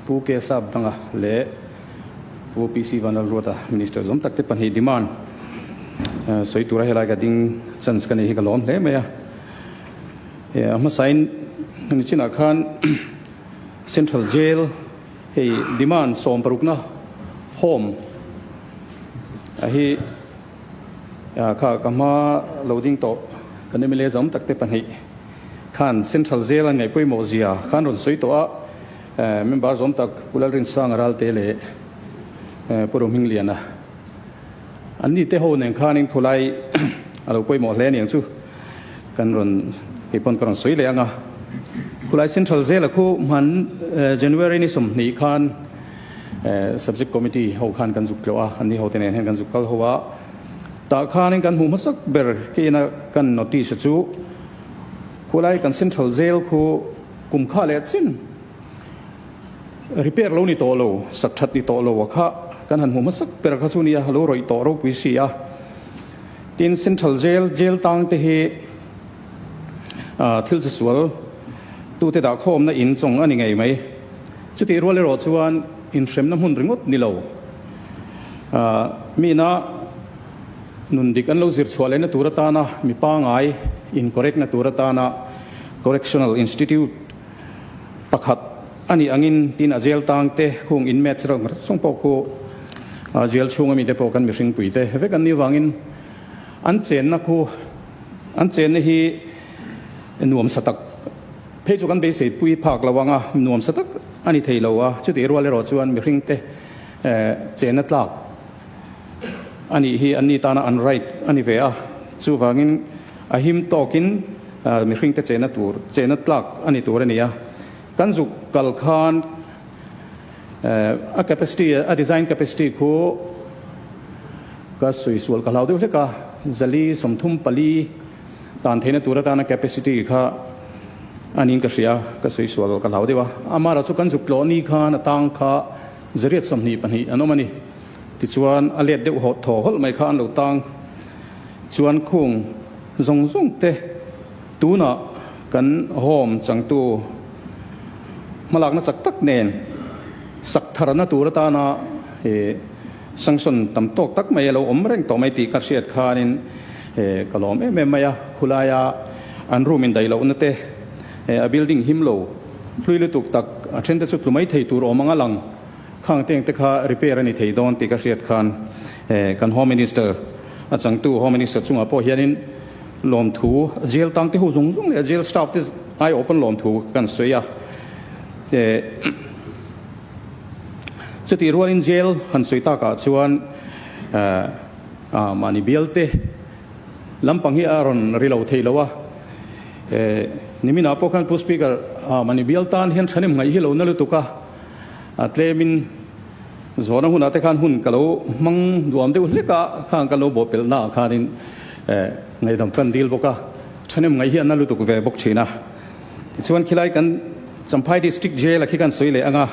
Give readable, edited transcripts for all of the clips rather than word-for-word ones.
Pu K Sapdanga leh Pu PC Vanlalruata Minister zawm tak te pahnih demand sawi tura helai ka ding chance ka nei hi ka lawm hle mai a. A hmasain nichinah khan Central Jail hei demand sawmparukna home a hi kha ka hma lo ding tawh kan mla zawm tak te pahnih khan Central Jail an ngaih pawimawh zia khan rawn sawi tawh a. Member zawm tak Pu Lalrinsanga Ralte leh Pu Rohmingliana an ni te ho nen khanin khulai a lo pawimawh hle aniang chu kan rawn kei pawn ka rawn sawi leh ang a. Khulai Central zela khu hman January ni 20 khan Subject Committee ho khan kan zuk tlawh a, an ni ho te nen hian kan zuk kal ho a. Tah khanin kan hmuh hmasak ber keina kan notice chu khulai kan Central zel khu Kum kha leh chin repair lo ni tawh lo, sak that ni tawh lo a kha kan han hmu hmasak ber kha chu nia, lo rawih tawh ropui si a. Tin, Central Jail, Jail tang te hi thil chisual tute dah khawmna in chawng a ni ngei mai. Chutih rual erawh chuan inhremna hmun ringawt ni lo. Mina nun dik an lo zir chhuah lehna tur atana mi pangai in correct na tur atana Correctional Institute pakhat a nih angin tin a jail tang te khung in match rang rang pawh khu jail chhunga mite pawh kan mihring pui te vek an nih vangin an chenna khu an chenna hi nuam sa tak phei chu kan beisei pui phak lo anga nuam sa tak a ni thei lo a, chutih rual erawh chuan mihring te chenna tlak a nih hi an ni tana an right a ni ve a, chuvangin a him tawkin mihringte chena tur, chena tlak a ni tur a ni a. Kan zuk kal khan a capacity, a design capacity khu ka sawi sual ka hlau deuh hlek a, zali 34 tan theihna tur atana capacity kha a niin ka hria, ka sawi sual ka hlau deuh a. Amara chu kan zuk tlawh ni khan a tang kha 122 an awm a ni. Tichuan a let deuh hawt thaw hawlh mai kha an lo tang chuan khung zawng zawng te tunah kan home changtu hmalakna chak tak nen sak tharna tur atana sanction tam tawk tak mai a lo awm reng tawh mai tih ka hriat khanin ka lawm em em mai a. Khulaia an room in daih lohna te a building him lo hlui lutuk tak a then te chu tlu mai thei tur awm ang a lang. Khang teng te kha repair a ni thei dawn tih ka hriat khan kan Home Minister a changtu Home Minister chungah pawh hianin lawmthu jail tang te ho zawng zawng leh jail staff te aiawh pawn lawmthu kan sawi a. Chutih rualin jail han sawi takah chuan mahni bial te lampang hi a rawn ri lo thei lo a. Niminah pawh khan Pu Speaker mahni bial tan hian thahnem ngaih hi lo na lutuk a. A tlemin zawhna hunah te khan hun ka lo hmang duam deuh hlek a, khang ka lo bawhpelhna ah khanin ngaihdam kan dil bawk a, thahnem ngaih hi a na lutuk ve bawk thin a. Tichuan khilai kan Champhai District Jail a khi kan sawi leh ang a,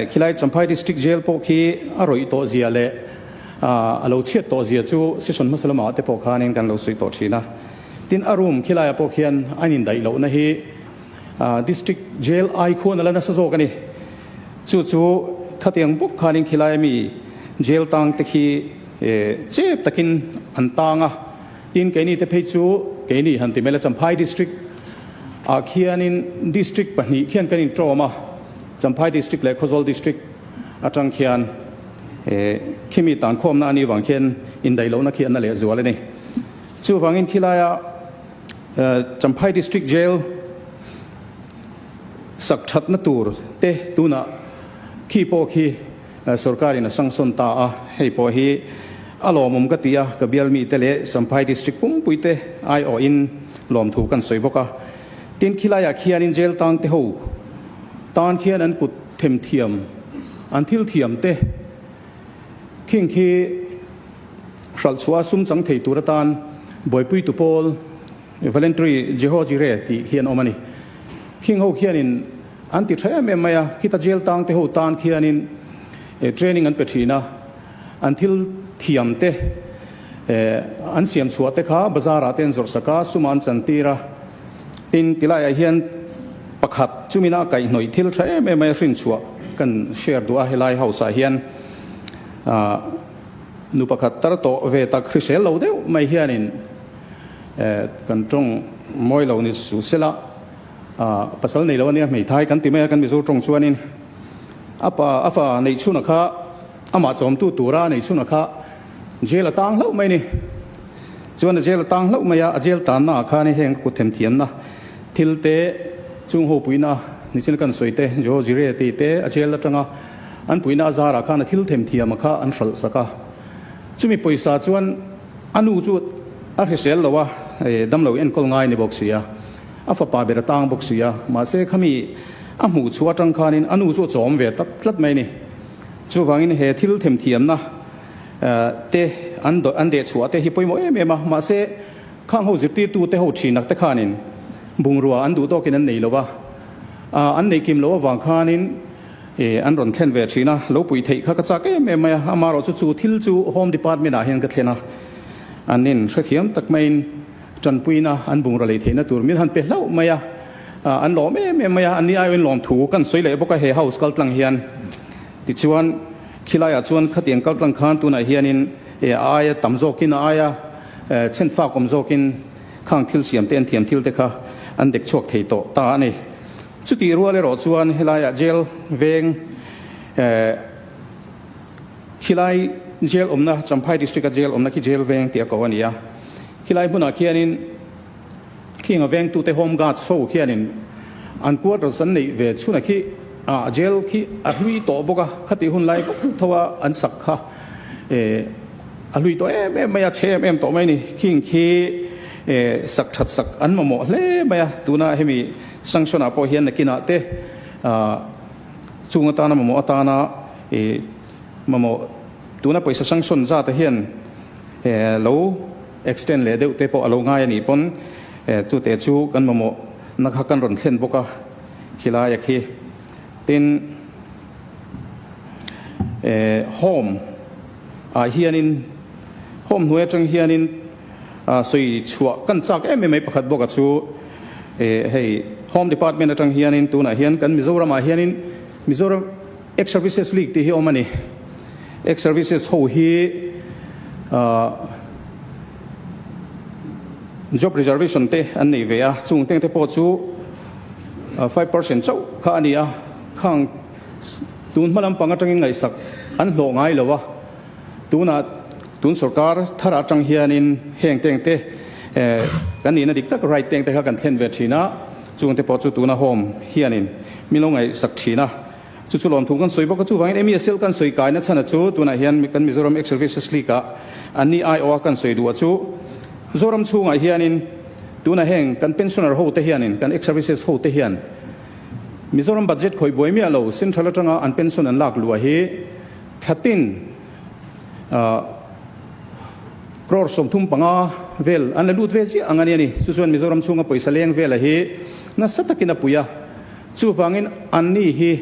khilai Champhai District Jail pawh khi a rawih tawh zia leh a lo chhiat tawh zia chu session hmasa lamah te pawh khanin kan lo sawi tawh thin a. Tin a room khilaiah pawh khian an indaih lohna hi District Jail ai khuan a la nasa zawk a ni. Chu chu khatiang bawk khanin khilai ami jail tang te khi chep takin an tang a, tin keini te phei chu keini han ti mai la Champhai District ah khianin District pahnih khian kan intawm a, Champhai District leh Khawzawl District atang khian khimi tan khawmna a nih vang khian indaihlohna khi a na lehzual a ni. Chuvangin khilaia Champhai District Jail sak thatna tur te tunah khi pawh khi sorkarin a sanction ta a, hei pawh hi a lawmawm ka ti a, ka bial mite leh Champhai District pumpui te aiawhin lawmthu kan sawi bawk a. Tin, khilaiah khianin jail tang te ho tan khian an kut themthiam, an thil thiam te khing khi Hralh chhuah a sum chang thei tur atan buaipuitu pawl Voluntary Jeho Jire tih hi an awm a ni. Khing ho khianin an ti tha em em mai a, khita jail tang te ho tan khianin training an pe thin a, an thil thiam te an siam chhuah te kha bazar ah te an zawrh sak a, sum ah an chan tir a. Tin, tilaiah hian pakhat chumina a kaihhnawih thil tha em em mai a hrin chhuah. kan share duh a helai house ah hian nu pakhat tar tawh ve tak hrisel lo deuh mai hianin kan tawng mawi lo ni su sela pasal nei lo ania hmeithai kan ti mai a kan Mizo tawng chuanin a pa a fa neih chhunah kha amah chawmtu tura a neih chhunah kha jail a tang hlauh mai a ni. Chuan a jail a tang hlauh mai a, a jail tanna ah khan heng kut themthiamna thil te chung ho puina nichin kan sawi te Joe Jire tih te a jail atanga an puina a zarah khan a thil themthiama kha an hralh sak a. Chumi pawisa chuan a nu chu a hrisel lo a, damlo enkawl ngai ni bawk si a, a fapa ber a tang bawk si a, mahse khami a hmuh chhuah atang khanin a nu chu a chawm ve tlat tlat mai a ni. Chuvangin he thil themthiamna te an an deh chhuah te hi pawimawh em em a, mahse khang ho zirtirtu te ho thinak te khanin bungrua an duh tawkin an nei lo va, an nei kim loh avang khanin an rawn thlen ve thin a, lo pui theih kha ka chak em em mai a, amaherawhchu chu thil chu Home Department ah hian ka thlen a, an in hrethiam tak maiin tanpuina an bungrua lei theihna tur min han pe hlauh mai a, an lawm em em mai a, an ni aiawhin lawmthu kan sawi leh bawk a he house kaltlang hian. Tichuan, khilaiah chuan khatiang kaltlang khan tunah hianin a aia tam zawkin, a aia chhenfak awm zawkin khang thil siam te an thiam thil te kha an dek chhuak thei tawh ta a ni. Chutih rual erawh chuan helaiah jail veng khilai jail awmna Champhai district a jail awmna khi jail veng tih a ko a ni a. Khilai hmunah khianin Khing a vengtute home guards ho khianin an quarters an neih ve chhunah khi ah jail khi a hlui tawh bawk a, khatih hun lai bawk tho a an sak kha eh a hlui tawh em em mai a, chhe em em tawh mai a ni. Khing khi eh sak that sak an mamawh hle mai a, tuna hemi sanction ah pawh hian nakinah te ah chung atana mamawh atana eh mamawh tuna pawisa sanction zat ah hian eh lo Extend leh deuh te pawh a lo ngai a nih pawn chute chu kan mamawh na kha kan rawn thlen bawk a khilai a khi. Tin, home ah hianin home hnuai atang hianin sawi chhuah kan chak em em mai pakhat bawk a chu hei home department atang hianin tunah hian kan Mizoram ah hianin Mizoram Ex Services League tih hi awm a ni. Ex Services ho hi job reservation te an nei ve a, chung teng te pawh chu 5% chauh kha a ni a, khang tun hma lampang atangin ngaihsak an hlawh ngai lo a, tunah tun sorkar thar atang hianin heng teng te kan nihna dik tak right teng te kha kan thlen ve thin a, chung te pawh chu tuna home hianin min lo ngaihsak thin a. Chu chu lawmthu kan sawi bawk a, chuvangin MESL kan sawi kaina chhan a chu tunah hian kan Mizoram Ex Services League ah an ni aiawh a kan sawi duh a chu Zoram chhungah hianin tunah heng kan pensioner ho te hianin kan Ex Services ho te hian Mizoram budget khawih buai miah lo central atanga an pension an lak luah hi thlatin crore 35 vel an la lut ve ziah ang a ni a ni. Chu chuan Mizoram chhunga pawisa leng vela hi nasa takin a pui a. Chuvangin anni hi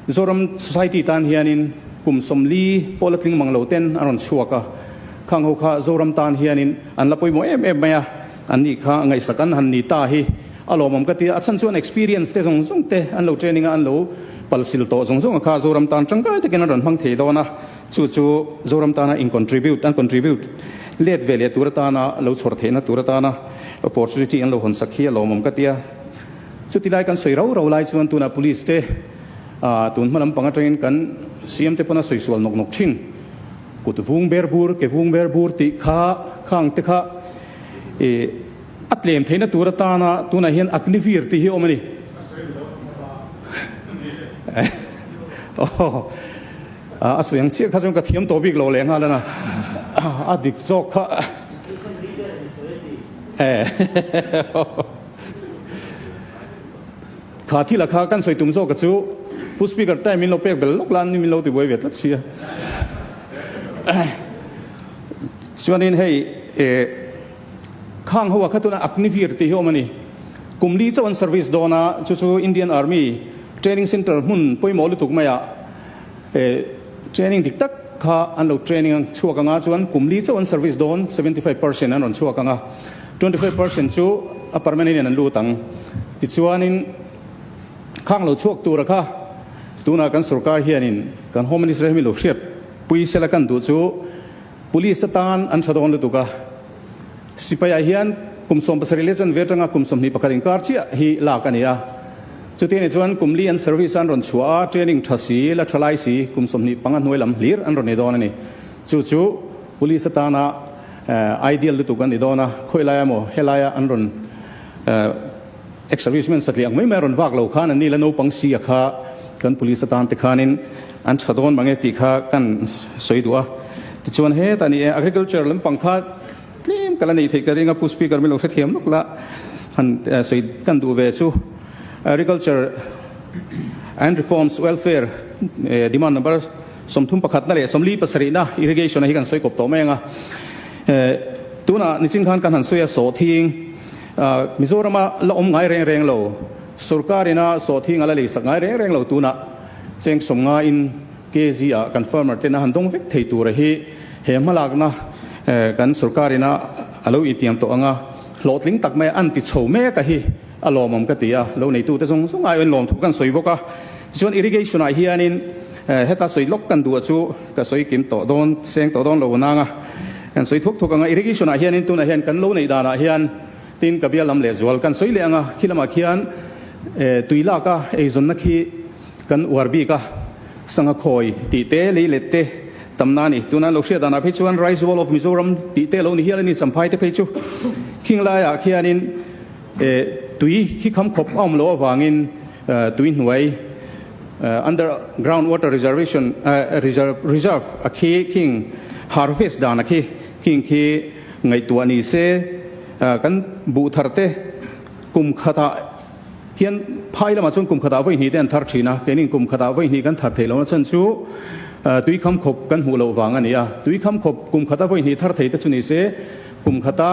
Zoram Society tan hianin kum 40 pawh la tling mang lo ten a rawn chhuak a, khang ho kha Zoram tan hianin an la pawimawh em em mai a, anni kha ngaihsak an han ni ta hi a lawmawm ka ti a, a chhan chuan experience te zawng zawng te an lo training a, an lo palsil tawh zawng zawng a kha Zoram tan tangkai takin an rawn hmang thei dawn a, chu chu Zoram tana in contribute an contribute let ve leh tur atana lo chhawr theihna tur atana opportunity an lo hawn sak hi a lawmawm ka ti a. Chuti lai kan sawi rau rau lai chuan tunah police te tun hma lampang atangin kan CM te pawn a sawi sual nawk nawk thin. Kut vung ber bur, ke vung ber bur tih kha khang te kha ih a tlem theihna tur atana tunah hian Agnivir tih hi a awm a ni. A sawi ang chiah kha chuan ka thiam tawh bik lo leh nghal a na. A dik zawk kha. Kha thil a kha kan sawi tum zawk a chu Pu Speaker time min lo pek bel lawk la an min lo ti buai ve tlat sia. Chuanin hei khang ho a kha tuna Agnivir tih hi awm a ni. Kum li chauh an service dawn a, chu chu Indian Army training centre hmun pawimawh lutuk mai ah Training dik tak kha an lo training ang chhuak anga chuan kum li chauh an service dawn 75% an rawn chhuak anga 25% chu a permanent in an lut ang. Tichuanin Khang lo chhuak tura kha tuna kan sorkar hianin kan Home Minister hi mi lo hriat pui sela kan duh chu Police atan an tha dawn lutuk a, sipai ah hian kum 70 leh chanve atanga kum 21 inkar chiah hi lak a ni a. Chuti anih chuan kum li an service an rawn chhuah a, training tha si, la tha lai si, kum 25 hnuai lam hlir an rawn ni dawn a ni. Chu chu Police atana ideal lutuk an ni dawn a, khawi laia maw helaia an rawn ex-serviceman satliah ang mai mai a rawn vak lo khan an ni la naupang si a kha kan police atan te khanin an tha dawn mange tih kha kan sawi duh a. Tichuan hetah ni e agriculture lampang kha tlem ka la neih theih ka ring a, Pu Speaker min lo hrethiam lawk la han sawi kan duh ve chu Agriculture and Reforms Welfare demand number 31 na leh 47 na irrigation a hi kan sawi kawp tawh mai ang a. Tunah nichin khan kan han sawi a sawhthing Mizorama la awm ngai reng reng lo, sorkar ina sawhthing a la leisak ngai reng reng lo tunah cheng 50 in kg ah kan farmer ten a han dawng vek thei tura hi he hmalakna kan sorkar ina a lo itiam tawh anga hlawhtling tak mai an ti chho mek a hi a lawmawm ka ti a, lo neitute zawng zawng aiawhin lawmthu kan sawi bawk a. Tichuan irrigation ah hianin heta sawi lawk kan duh a chu ka sawi kim tawh dawn seng tawh dawn lo nang a, kan sawi thuk thuk ang a, irrigation ah hianin tunah hian kan lo neih danah hian tin ka bial lam leh zual kan sawi leh ang a, khi lamah khian tui lak a eizawnna khi kan uar bik a, sangha khawi tih te lei let te tamna a ni. Tuna an lo hriat danah phei chuan Rice Bowl of Mizoram tih te lo ni hial a ni Champhai te phei chu khing laiah khianin Tui khi kham khawp a awm loh avangin tui hnuai under ground water reservation reserve a khi khing harvest dan a khi khing khi ngaihtuah ni se kan buh thar te kum khatah hian phai lamah chuan kum khatah vawi hnih te an thar thin a, keinin kum khatah vawi hnih kan thar theih lohna chhan chu tui kham khawp kan hmuh loh vang a ni a, tui kham khawp kum khata vawi hnih thar thei te chu ni se Kum khata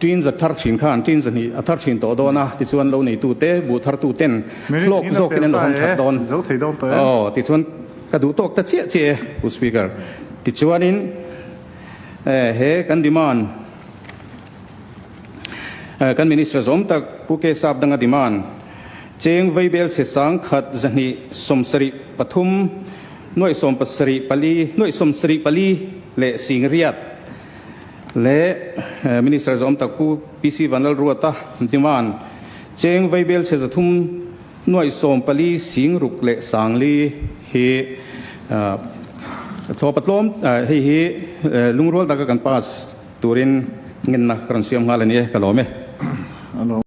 ṭin za thar ṭhin khan ṭin za hnih a thar ṭhin tawh dawn a, tichuan lo neitute, buh thartuten hlawk zawkin an lo hawn ṭhat dawn. Aw, tichuan ka duh tawk ta chiah chiah e, Pu Speaker. Tichuanin he kan demand, kan Minister zawm tak Pu K Sap danga demand, cheng vaibel chhe 1000 273 nuaih 74 nuaih 74 leh 80,000, Leh Minister zawm tak Pu PC Vanlalruata Diman, cheng vaibel chhe 300 nuaih 14 sing ruk leh 4000 hi thlawp a tlawm hei hi lungrual taka kan pass turin ngenna ka rawn siam nghal a ni e, ka lawm e.